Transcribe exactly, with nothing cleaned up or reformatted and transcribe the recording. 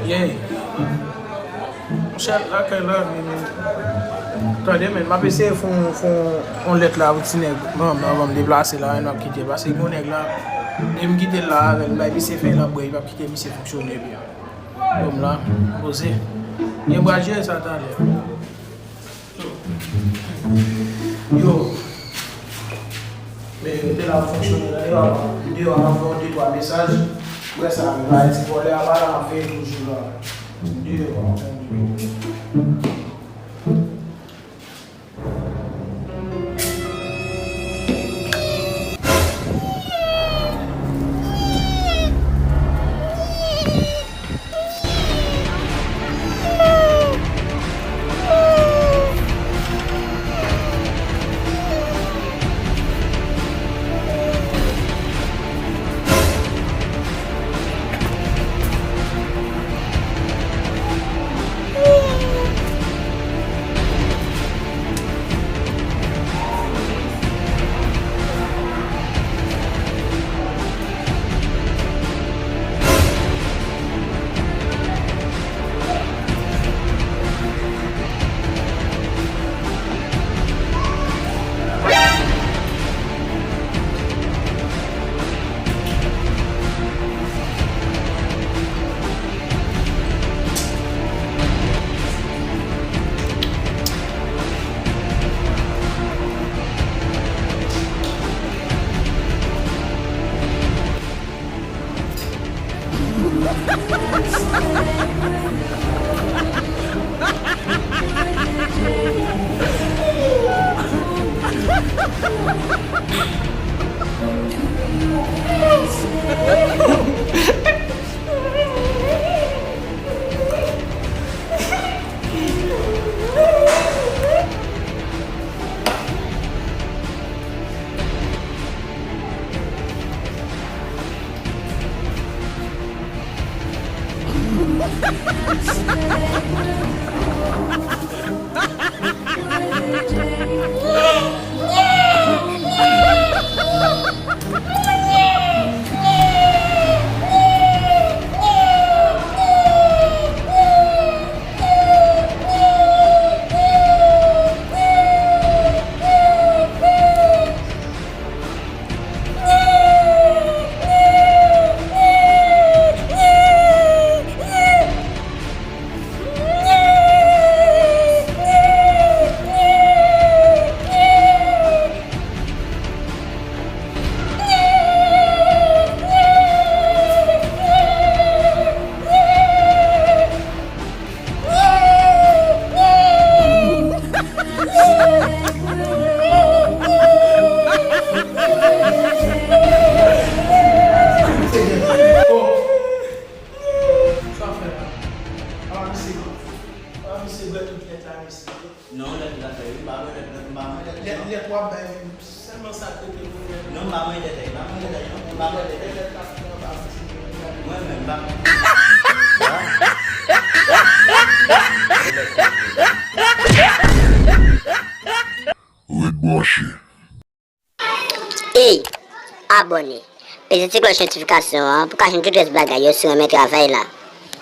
Yey. Monchè, lakay la, men, men. Tande, men, m ap eseye fè yon, fè yon, yon lèt la pou ti nèg. Bon, bon, bon, m deplase la, n ap kite. Paske gon nèg la, e m kite l la avè l, m bay misye fè l ap bwè, li p ap kite misye fonksyone byen. Bon, m la, poze. Gen bra jere sa talè. Yo. Men, nou te la pou fonksyone nan deyò, deyò, m ap fè yon de twa mesaj. Ou wè sa, men, pa ti vòlè a pa la, m ap veye toujou la. Deyò, m ap fè yon de twa. Sa w fè la? Ala misye, ala misye bwè tout lèt la, mesye. Non, lèt la fè wi, m pa bwè lèt, lèt, m pa bwè lèt. Lèt, lèt w ap bay, sèlman sa k rete pou fè. Non, m pa bwè lèt, m pa bwè lèt, non, m pa bwè lèt. Lèt la fè anba, mesye. Mwen menm, m pa. Ret branche. Ey, abòne, peze ti klòch notifikasyon an pou w ka jwenn tout rès bagay yo si w renmen travay la.